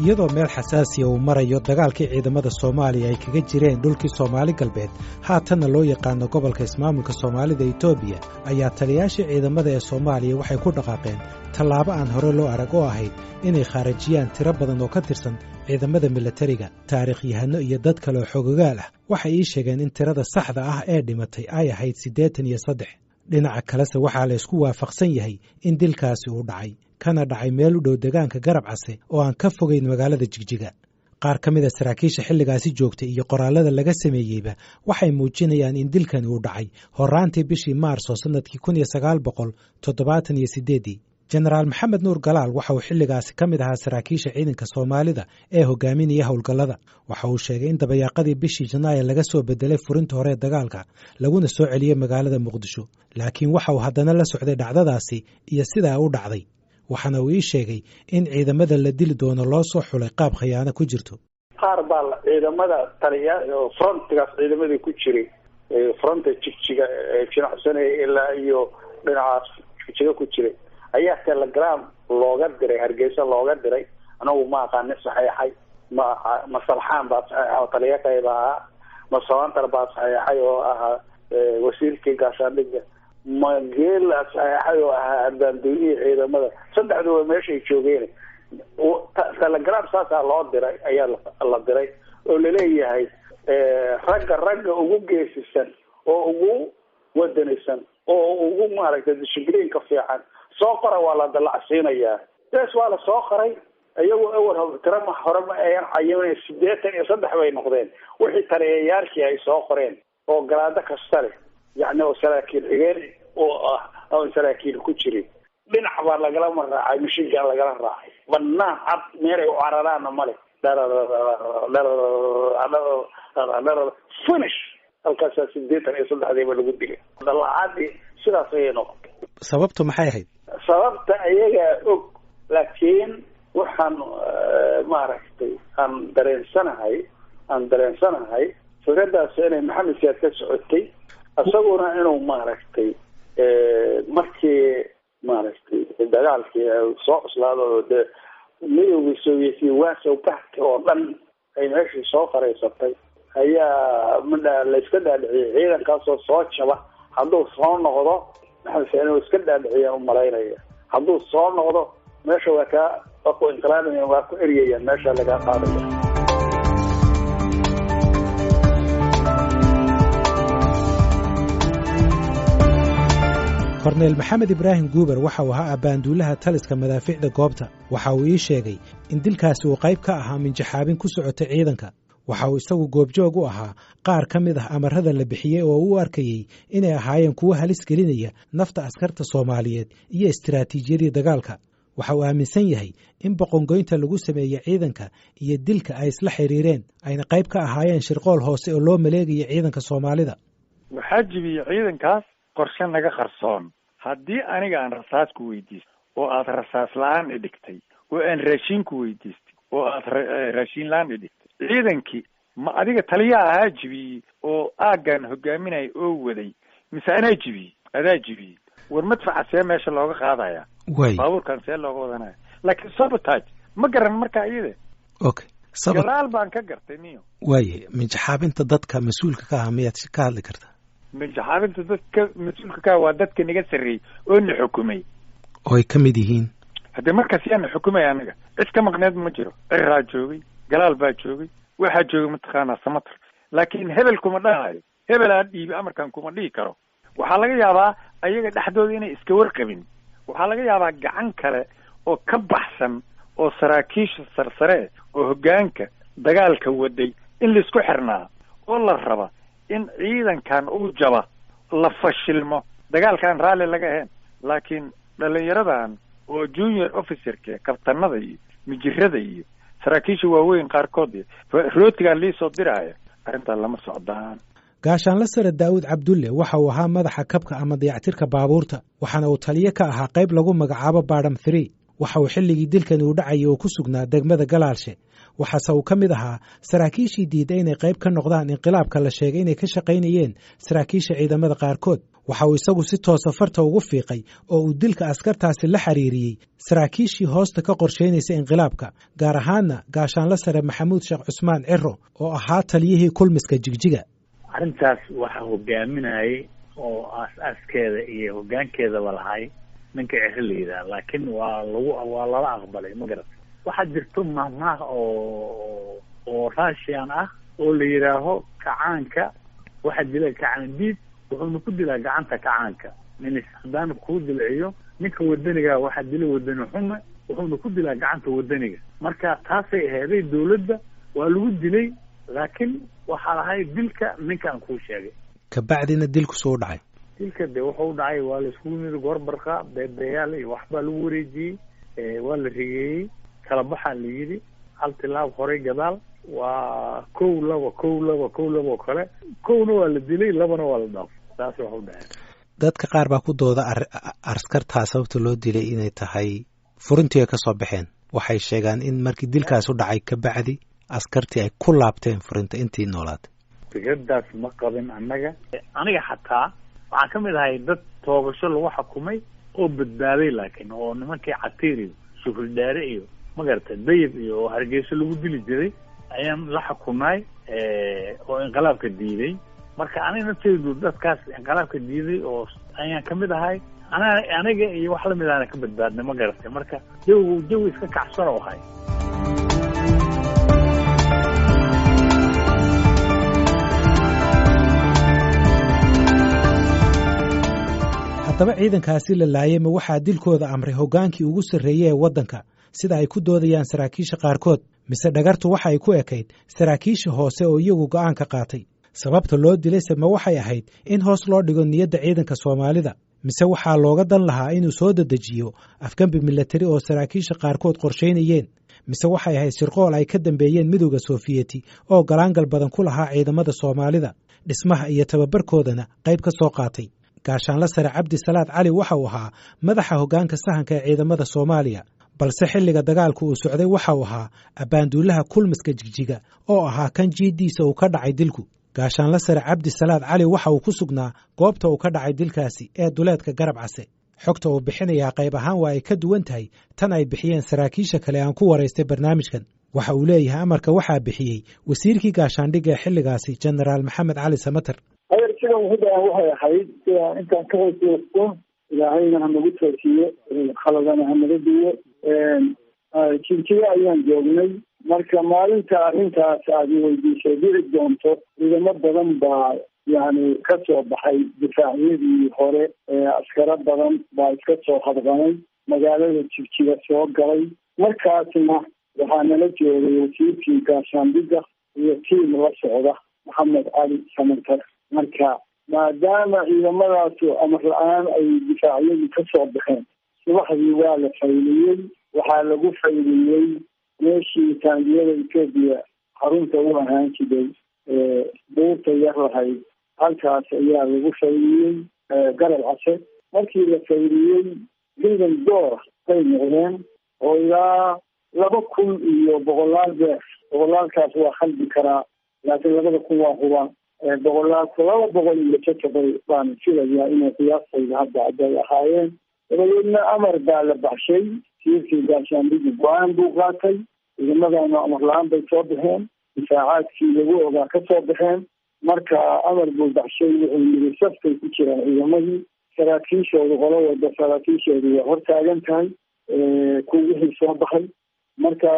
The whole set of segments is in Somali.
Iyadoo meel xasaasiya uu marayo dagaalkii ciidamada Soomaaliya ay kaga jireen dhulkii Soomaali Galbeed, haatanna loo yaqaano gobolka Ismaamulka Soomaalida Itoobiya, ayaa taliyaashii ciidamada ee Soomaaliya waxay ku dhaqaaqeen tallaabo aan hore loo arag oo ahayd inay khaarajiyaan tiro badan oo ka tirsan ciidamada milatariga. Taariikhyahano iyo dad kale oo xogogaal ah waxay ii sheegeen in tirada saxda ah ee dhimatay ay ahayd 83. Dhinaca kalese, waxaa la isku waafaqsan yahay in dilkaasi uu dhacay, kana dhacay meel u dhow degaanka Garab Case oo aan ka fogayn magaalada Jigjiga. Qaar ka mid a saraakiisha xilligaasi joogtay iyo qoraallada laga sameeyeyba waxay muujinayaan in dilkani uu dhacay horaantii bishii Maarso sannadkii 1978-dii. Jenaraal Maxamed Nuur Galaal waxa uu xilligaasi ka mid ahaa saraakiisha ciidanka Soomaalida ee hogaaminaya howlgallada. Waxa uu sheegay in dabayaaqadii bishii Janaayo laga soo bedelay furinta hore ee dagaalka, laguna soo celiyey magaalada Muqdisho, laakiin waxa uu haddana la socday dhacdadaasi iyo sidaa u dhacday. Waxaana uu ii sheegay in ciidamada la dili doono loo soo xulay qaab khiyaano ku jirto. Qaar baa ciidamada taliya oo frontigaas ciidamadii ku jiray, fronta Jigjiga jinacsanaya ilaa iyo dhinacaas Jigjiga ku jiray, ayaa telegram looga diray, Hargeysa looga diray. Anagu ma aqaanin saxeexay, ma Salxaan baa saxeexay oo taliya qayba ahaa, ma Sabantar baa saxeexay oo ahaa wasiirkii gaashaandhigga, ma Geela saxeexay oo ahaa abaandoonihii ciidamada. Saddexduba meeshay joogeen. Telegram saasaa loo diray, ayaa la diray oo laleeyahay ragga ugu geesisan oo ugu wadanisan oo ugu maaragtay dishibliinka fiican soo qora, waa la dalacsiinayaa. Des waa la soo qoray. Iyagoo awal tira ma hore ma ayan cayimin, 83 bay noqdeen wixii taliyayaashii ay soo qoreen oo garaado kasta leh, yacni oo saraakiil xigeen oo ah oon saraakiil ku jirin. Dhinac baa lagala raacay, mishinkaa lagala raacay, banaan cad meelay u cararaana male. Finish, halkaasaa 83-diiba lagu dilay. Dalacaadii sidaas ayay noqotay. Sababtu maxay ahayd? Sababta iyagaa og, laakiin waxaan maaragtay aan dareensanahay fikradaas inay Maxamed Siyaad ka socotay, isaguna inuu maaragtay markii maaragtay dagaalkii soo cuslaado oo dee Midowgii Sovietiya Warsaw Pact oo dhan ay meeshii soo qaraysatay, ayaa midha la iska dhaadhiciyay ciidankaasoo soo jaba hadduu soo noqdo. Maxamed Siyaad inuu iska dhaadhiciyaan umalaynaya, hadduu soo noqdo meesha waa kaa, waa ku inqilaabaya, waa ku eryayaan, meesha lagaa qaadaya. Korneyl Maxamed Ibraahim Guuber waxa uu ahaa abbaanduulaha taliska madaafiicda goobta. Waxa uu ii sheegay in dilkaasi uu qayb ka ahaa minjaxaabin ku socotay ciidanka. Waxa uu isagu goobjoog u ahaa qaar ka mid ah amarada la bixiyey oo u arkayey inay ahaayeen kuwo halis gelinaya nafta askarta Soomaaliyeed iyo istiraatiijiyadii dagaalka. Waxa uu aaminsan yahay in boqongoynta lagu sameeyey ciidanka iyo dilka ay isla xiriireen, ayna qayb ka ahaayeen shirqool hoose oo loo maleegaya ciidanka Soomaalida. Waxaa jibiyey ciidankaas qorshe naga qarsoon. Haddii aniga aan rasaas ku weydiistay oo aad rasaas la-aan idhigtay, oo aan raashiin ku weydiistay oo aad raashiin la-aan idhigtay, ciidankii ma adiga taliyaa ahaa jibiyey oo aaggan hogaaminaya oo waday, mise anaa jibiyey? Adaa jibiyey. War madfaca see meesha looga qaadaya? Baabuurkan see looga wadanaya? Laakiin sabotage ma garan markaa iyade. Gadaal baan ka gartay niyo. Waaye, minjaxaabinta dadka mas-uulka ka ah miyaad ka hadli kartaa? Minjaxaabinta dadka mas-uulka ka ah waa dadka naga sarreeyey oo na xukumay. Oo ay ka mid yihiin? Haddee markaas yaa na xukumaya anaga? Cid ka maqneed ma jiro. Ciraa joogay, Galaal baa joogay, waxaa joogay mataqaanaa Samatar, laakiin hebel kuma dhahayo, hebel aa dhiibi amarkan kuma dhihi karo. Waxaa laga yaabaa ayaga dhexdooda inay iska warqabin. Waxaa laga yaabaa gacan kale oo ka baxsan oo saraakiisha sarsare oo hoggaanka dagaalka waday in laisku xirnaa oo la raba in ciidankan uu jaba, la fashilmo dagaalkan, raalli laga ahayn. Laakiin dhalinyaradan oo junior officerka, kabtanada iyo mijirada iyo saraakiisha waaweyn qaarkood iyo rootigaan liisoo diraya arrintaa lama socdaan. Gaashaanla sare Daa'uud Cabdulle waxa uu ahaa madaxa kabka ama dayactirka baabuurta, waxaana uu taliye ka ahaa qayb lagu magacaabo Badham Three. Waxa uu xilligii dilkani uu dhacayay uu ku sugnaa degmada Galaalshe, waxaase uu ka mid ahaa saraakiishii diiday inay qayb ka noqdaan inqilaabka la sheegay inay ka shaqaynayeen saraakiisha ciidamada qaarkood. Waxa uu isagu si toosa farta ugu fiiqay oo uu dilka askartaasi la xiriiriyey saraakiishii hoosta ka qorshaynaysa inqilaabka, gaar ahaanna gaashaanla sare Maxamuud Sheekh Cusmaan Ciro oo ahaa taliyihii kulmiska Jigjiga. Arrintaas waxaa hogaaminayay oo aas-aaskeeda iyo hoggaankeedaba lahay ninka Ciro la yidhaha, laakiin waa lala aqbalay, ma garat. Waxaa jirto mahmaah oo Russian ah oo la yidhaaho kacaanka waxaa dila kacaan diid, wuxuuna ku dilaa gacanta kacaanka. Nin haddaan kuu dilciyo ninka wadaniga waxaa dila wadani xume, wuxuuna ku dilaa gacanta wadaniga. Marka taasay aheeday dawladda waa lagu dilay, laakiin waxaa lahay dilka ninkaan kuu sheegay. Kabacdina dilku soo dhacay. Dilka dee wuxuu dhacay waa la iskugu yimid goorbarqa, beebeeyaal iyo waxbaa lagu wareejiyey, waa la rigeeyey, kala baxaa la yidhi, hal tilaab horay gadaal, waa 1 2 1 2 1 2 oo kale, 1na waa la dilay, 2na waa la dhaafay. Taas wax u dhacay. Dadka qaar baa ku dooda askartaa sababta loo dilay inay tahay furintii ay ka soo baxeen. Waxay sheegaan in markii dilkaas u dhacay kabacdi askartii ay ku laabteen furinta intii noolaatay. Fikradaas ma qabin annaga. Aniga xataa waxaan ka mid ahay dad toobasho lagu xukumay oo badbaaday, laakiin oo nimankii Catiir iyo Shukri Dhaare iyo magarata Dayib iyo oo Hargeysa lagu dili jiray ayaan la xukumay oo inqilaabka diiday. Marka aniga nafteydu dadkaas inqilaabka diiday oo ayaan ka mid ahay, aniga iyo wax lamid ahna ka badbaadnay, ma garatay. Marka jawigu jawi iska kacsan oo ahay. Haddaba ciidankaasi la laayay ma waxaa dilkooda amray hoggaankii ugu sarreeyey ee waddanka, sida ay ku doodayaan saraakiisha qaarkood, mise dhagartu waxa ay ku ekayd saraakiisha hoose oo iyagu go'aanka qaatay? Sababta loo dilayse ma waxay ahayd in hoos loo dhigo niyadda ciidanka Soomaalida, mise waxaa looga dan lahaa inuu soo dedejiyo afgembi milatari oo saraakiisha qaarkood qorshaynayeen, mise waxay ahayd shirqool ay ka dambeeyeen Midowda Soofiyeti oo galaangal badan ku lahaa ciidamada Soomaalida, dhismaha iyo tababarkoodana qayb ka soo qaatay? Gaashaanla sare Cabdi Salaad Cali waxa uu ahaa madaxa hoggaanka sahanka ee ciidamada Soomaaliya, balse xilliga dagaalku uu socday waxa uu ahaa abbaanduulaha kulmiska Jigjiga oo ahaa kan jiiddiisa uu ka dhacay dilku. Gaashaanla sare Cabdi Salaad Cali waxa uu ku sugnaa goobta uu ka dhacay dilkaasi ee duleedka Garab Case. Xogta uu bixinayaa qayb ahaan waa ay ka duwan tahay tan ay bixiyeen saraakiisha kale aan ku waraystay barnaamijkan. Waxa uu leeyahay amarka waxaa bixiyey wasiirkii gaashaandhigga ee xilligaasi, Jenaraal Maxamed Cali Samater. Adeer, sidan hudaa waxay ahayd sida intaan ka hooseysto, Ilaahayna hanagu toosiyo, khaladana hanaga duwo. Jigjiga ayaan joognay marka maalinta arrintaas aad i weydiisay dhici doonto. Ciidamo badan baa yani ka soo baxay difaacyadii hore, askaro badan baa iska soo hadqanay, magaalada Jigjiga soo galay. Markaasna waxaa nala joogay wasiirkii gaashaandhigga iyo tiim la socda, Maxamed Cali Samater. Marka maadaama ciidamadaasu amar la-aan ay difaacyadii ka soo baxeen, subaxdii waa la fayliyey. Waxaa lagu fayliyey meeshii taangiyada Etoobiya xarunta u ahaan jiray, buurta yar lahayd, halkaas ayaa lagu fayliyey, Garab Case. Markii la fayliyey ciidan doora bay noqdeen oo ilaa 2000 iyo boqolaal beer. Boqolaalkaas waa khaldi karaa, laakiin 2000 waa hubaa. Boqolaalku 200 iyo jajabay baan filayaa inay qiyaastayda hadda hadday ahaayeen. Dabadeedna amar baa la baxshay. Wasiirkii gaashaandhigi go-aan buu qaatay. Ciidamadana amar la-aan bay soo baxeen, difaacaadkii lagu ogaa ka soo baxeen. Marka amar buu baxshay, wuxuu yiri safkay ku jiraan ciidamadii, saraakiishoodu qolo walba saraakiishoodu waa hortaagan tahay kuwa wixii soo baxay. Marka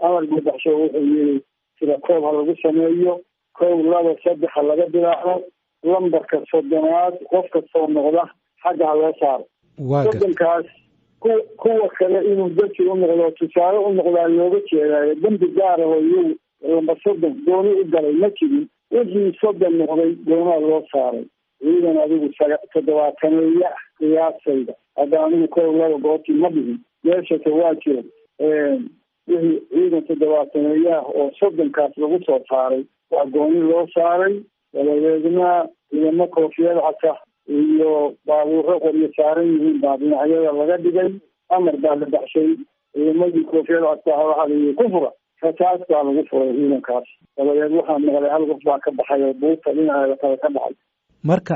amar buu baxshay, wuxuu yiri sida koob ha lagu sameeyo, 1 2 3 ha laga bilaabo, lambarka 30aad qof kastoo noqda xagga ha loo saaro. 30kaas kuwa kale inuu darsi u noqdo, tusaale u noqdaa looga jeedaayo. Dambi gaara oo iyagu lambar 30 gooni u galay ma jirin. Wixii 30 noqday goonaa loo saaray. Ciidan adigu 70-eeya ah qiyaasayda hadda, anigu 1 2 goortii ma dhihin, meeshase waa jira. Wixii ciidan 70-eeya ah oo 30kaas lagu soo saaray waa gooni loo saaray. Dabadeedna ciidamo koofiyad casa iyo baabuuro qoryo saaran yihiin baa dhinacyada laga dhigay. Amar baa la baxshay. Ciidamadii koofiyad casa waxaa la yii ku fura, rasaas baa lagu furay ciidankaas. Dabadeed waxaa maqlay hal qof baa ka baxay oo buurta dhinaceeda kale ka baxay. Marka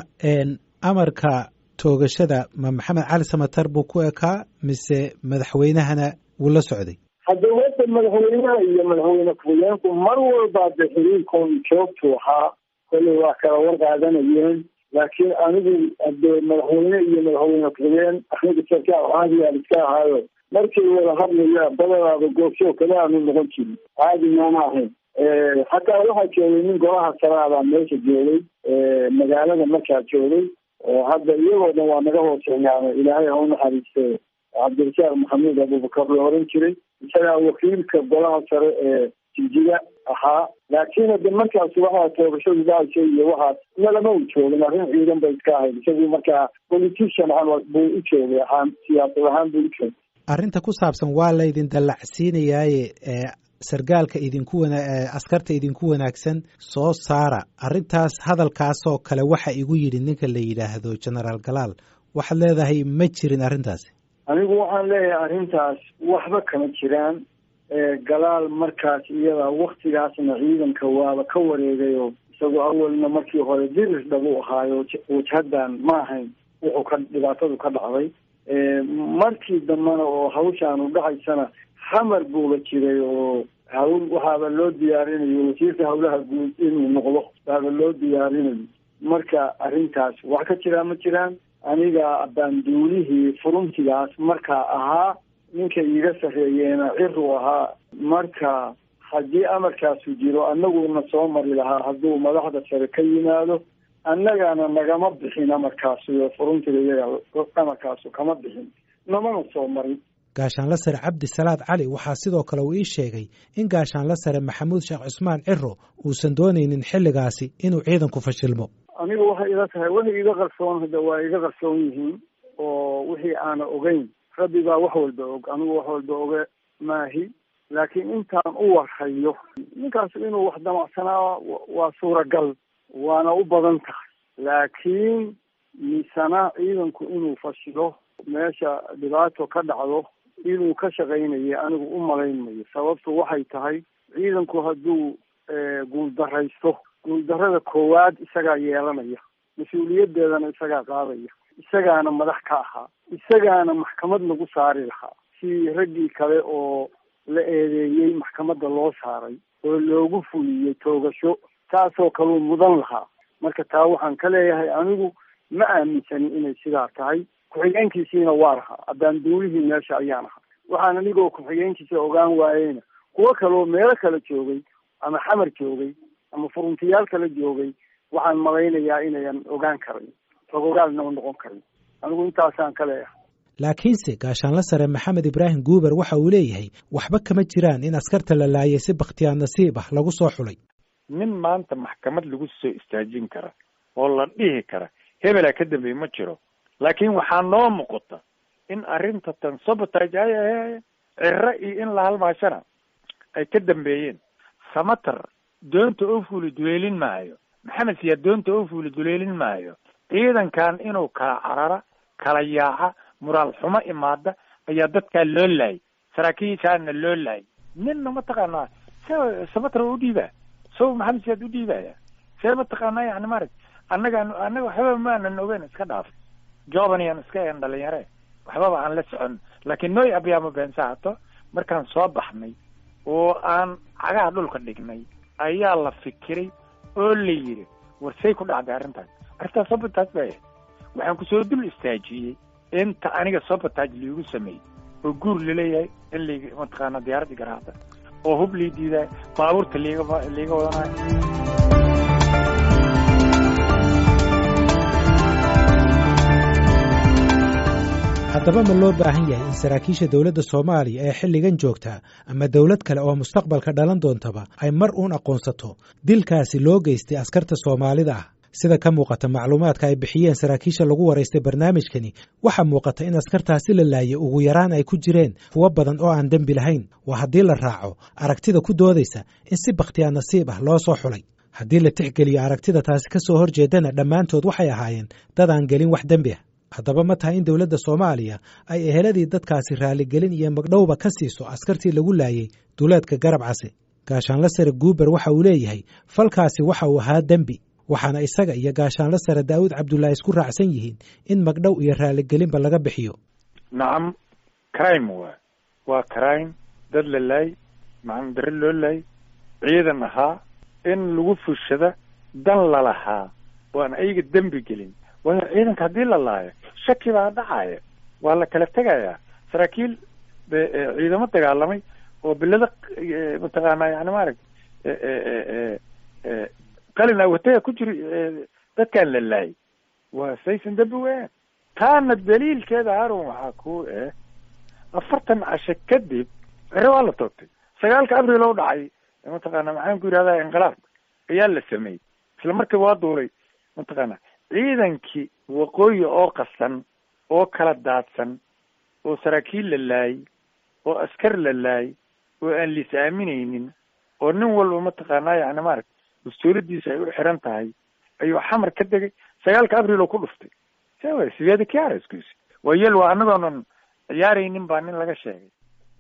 Amarka toogashada ma Maxamed Cali Samatar buu ku ekaa mise madaxweynahana wuu la socday? Hadda wada madaxweynaha iyo madaxweyne ku-xigeenku mar walba de xiriirkoodu joogtu ahaa, kolley waa kala war qaadanayeen, laakiin anigu hade madaxweyne iyo madaxweyne ku-xigeen anigu sarkaal caadigaan iska ahaayo, markay wada hadlayaan badanaaba goobjoog kale aanu noqon jirin, caadi maana ahayn. Xataa waxaa joogay nin golaha saraabaa meesha joogay, magaalada markaa joogay, oo hadda iyagoo dhan waa naga hooseeyaano, ilaahay ha u naxariiste, Cabdirasaaq Maxamuud Abubakar la oran jiray, isagaa wakiilka golaha sare ee Jigjiga ahaa. Laakiin hade markaas waxaa toogashadu dhacaysa iyo waxaas nalama u joogin, arrin ciidan bay iska ahayd. Isagu markaa politician camal buu u joogay ahaan, siyaasad ahaan buu u joogay. Arrinta ku saabsan waa laydin dallacsiinayaaye sargaalka idinku wana askarta idinku wanaagsan soo saara, arrintaas hadalkaasoo kale waxa igu yidhi ninka la yidhaahdo Genaraal Galaal, waxaad leedahay ma jirin arrintaasi? Anigu waxaan leeyahay arrintaas waxba kama jiraan. Galaal markaas iyada waktigaasna ciidanka waaba ka wareegayo, isagoo awalna markii hore dirir dhabu ahaayo, wajhadan ma ahayn wuxuu ka dhibaatadu ka dhacday. Markii dambena oo hawshaanu dhacaysana Xamar buuba jiray, oo hawl waxaaba loo diyaarinayo wasiirka hawlaha guud inuu noqdo baaba loo diyaarinayo. Marka arrintaas wax ka jiraa ma jiraan. Aniga baanduulihii furuntigaas markaa ahaa, ninka iiga sarreeyeena Ciru ahaa. Marka haddii amarkaasu jiro annaguna soo mari lahaa hadduu madaxda sare ka yimaado, annagana nagama bixin amarkaasu, furuntiga iyaga amarkaasu kama bixin, namana soo marin. Gaashaanla sare Cabdi Salaad Cali waxaa sidoo kale uu ii sheegay in gaashaanla sare Maxamuud Sheekh Cusmaan Ciro uusan doonaynin xilligaasi inuu ciidanku fashilmo. Anigu waxay ila tahay wixii iga qarsoon hadda waa iga qarsoon yihiin, oo wixii aana ogeyn rabbi baa wax walba og, anigu wax walba oge maahi. Laakiin intaan u warhayo ninkaas inuu wax damacsanaa waa suuragal, waana u badan tahay. Laakiin misana ciidanku inuu fashilo, meesha dhibaato ka dhacdo inuu ka shaqaynayo anigu u malayn mayo. Sababtu waxay tahay ciidanku hadduu guuldaraysto, guuldarrada koowaad isagaa yeelanaya, mas-uuliyaddeedana isagaa qaadaya, isagaana madax ka ahaa, isagaana maxkamad lagu saari lahaa si raggii kale oo la eedeeyey maxkamadda loo saaray oo loogu fuliyey toogasho, taasoo kaluu mudan lahaa. Marka taa waxaan ka leeyahay anigu ma aaminsanin inay sidaa tahay. Ku-xigeenkiisiina waan ahaa, abaanduulihii meesha ayaan ahaa. Waxaan anigoo ku-xigeenkiisa ogaan waayeyna kuwo kaloo meelo kale joogay ama Xamar joogay ama furuntiyaal kale joogay, waxaan malaynayaa inayan ogaan karin, xogogaalna u noqon karin. Anigu intaasaan ka leeyahay. Laakiinse gaashaanla sare Maxamed Ibraahim Guuber waxa uu leeyahay waxba kama jiraan in askarta la laayay si bakhtiyaa nasiib ah lagu soo xulay. Nin maanta maxkamad lagu soo istaajin kara oo la dhihi kara hebelaa ka dambeey ma jiro, laakiin waxaa noo muuqata in arrinta tan sabotage ay ahaayeen, Ciro iyo in la halmaashana ay ka dambeeyeen. Samatar doonta oo fuuli duleelin maayo, Maxamed Siyaad doonta oo fuuli duleelin maayo. Ciidankan inuu kala carara, kala yaaca, muraal xumo imaada ayaa dadkaa loo laayay, saraakiishaana loo laayay. Ninna mataqaanaa se Samatar waa u dhiibaa, sow Maxamed Siyaad u dhiibaya see mataqaanaa? Yani maaragt annaga waxbaba maanan ogeyn, iska dhaaf joban yaan iska een dhalinyare, waxbaba aan la socon. Laakiin nooy abyaama beensa hato, markaan soo baxnay oo aan cagaha dhulka dhignay ayaa la fikiray oo la yidhi war say ku dhacday arrintaas? Arrintaas sabotage bay ahayd. Waxaan kusoo dul istaajiyey inta aniga sabotage liigu sameeyey oo guur laleeyahay in layg mataqaana diyaaradii garaacda oo hub lii diidaay, baabuurta liiga wadanayo. Haddaba ma loo baahan yahay in saraakiisha dowladda Soomaaliya ee xilligan joogta ama dowlad kale oo mustaqbalka dhalan doontaba ay mar uun aqoonsato dilkaasi loo geystay askarta Soomaalida ah? Sida ka muuqata macluumaadka ay bixiyeen saraakiisha lagu waraystay barnaamijkani, waxaa muuqata in askartaasi la laayay ugu yaraan ay ku jireen kuwo badan oo aan dembi lahayn, waa haddii la raaco aragtida ku doodaysa in si bakhtiyaa nasiib ah loo soo xulay. Haddii la tixgeliyo aragtida taasi ka soo horjeedana, dhammaantood waxay ahaayeen dad aan gelin wax dembi ah. Haddaba ma tahay in dowladda Soomaaliya ay eheladii dadkaasi raaligelin iyo magdhowba ka siiso askartii lagu laayay duleedka Garab Case? Gaashaanla sare Guuber waxa uu leeyahay falkaasi waxa uu ahaa dembi. Waxaana isaga iyo gaashaanle sare Daa'uud Cabdullaahi isku raacsan yihiin in magdhow iyo raaligelinba laga bixiyo. Nacam, crime waay, waa crime. Dad la laay, macna darre loo laay, ciidan ahaa in lagu fushada dan lalahaa oo aan ayaga dembi gelin. Waayo ciidanka haddii la laayo shaki baa dhacaya, waa la kala tegayaa. Saraakiil ciidamo dagaalamay oo bilada mataqaanaa yani maaragta qalin awataya ku jiri dadkaan la laayay waa saysan dembi weyn. Taana daliilkeeda Harun waxaa ku 40 casho kadib Cire waa la toogtay. 9 Abriil oo dhacay mataqaana maxaan ku yidhahdaa inqilaabka ayaa la sameeyey, isla markii waa duulay mataqaana ciidankii waqooyi oo qasan oo kala daadsan oo saraakiil la laayay oo askar la laayay oo aan liis aaminaynin oo nin walba mataqaanaa yani maaragta dastuuradiisa ay u xiran tahay ayuu Xamar ka degay. 9 Abriil oo ku dhuftay sewa sideeda kiariskuis waa yel, waa anagoonan ciyaaraynin baa nin laga sheegay.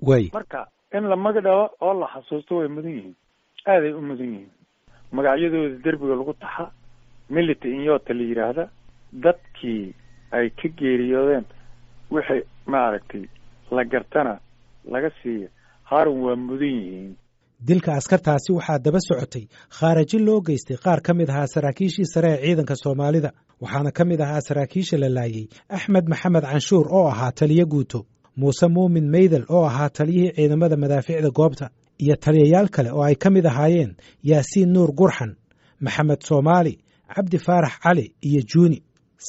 Way marka in la magdhabo oo la xasuusto way mudan yihiin, aaday u mudan yihiin. Magacyadooda derbiga lagu taxa milita inyota la yidhaahda, dadkii ay ka geeriyoodeen wixii maaragtay la gartana laga siiya. Haarun waa mudan yihiin. Dilka askartaasi waxaa daba socotay khaarajin loo geystay qaar ka mid ahaa saraakiishii sare ee ciidanka Soomaalida, waxaana ka mid ahaa saraakiisha la laayey Axmed Maxamed Canshuur oo ahaa taliyo guuto, Muuse Muumin Meydel oo ahaa taliyihii ciidamada madaafiicda goobta, iyo taliyayaal kale oo ay ka mid ahaayeen Yaasiin Nuur Gurxan, Maxamed Soomaali, Cabdi Faarax Cali iyo Juuni.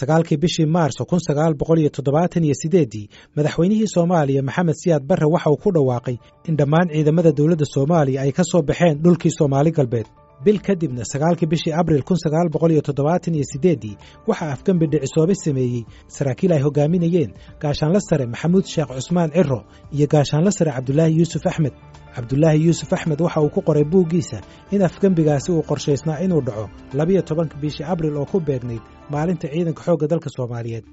9kii bishii Maarso 1978 madaxweynihii Soomaaliya Maxamed Siyaad Barre waxa uu ku dhawaaqay in dhammaan ciidamada dowladda Soomaaliya ay ka soo baxeen dhulkii Soomaali Galbeed. Bil kadibna 9kii bishii Abriil 1978 waxaa afgembi dhicisoobe sameeyey saraakiil ay hogaaminayeen gaashaanle sare Maxamuud Sheekh Cusmaan Ciro iyo gaashaanle sare Cabdulaahi Yuusuf Axmed. Cabdulaahi Yuusuf Axmed waxa uu ku qoray buuggiisa in afgembigaasi uu qorshaysnaa inuu dhaco 12 bishii Abriil oo ku beegnayd maalinta ciidanka xoogga dalka Soomaaliyeed,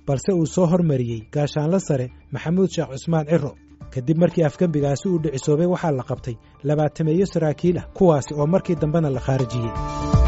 balse uu soo hormariyey gaashaanle sare Maxamuud Sheekh Cusmaan Ciro. Kadib markii afgembigaasi uu dhicisoobay waxaa la qabtay 20 saraakiil ah, kuwaasi oo markii dambena la khaarijiyey.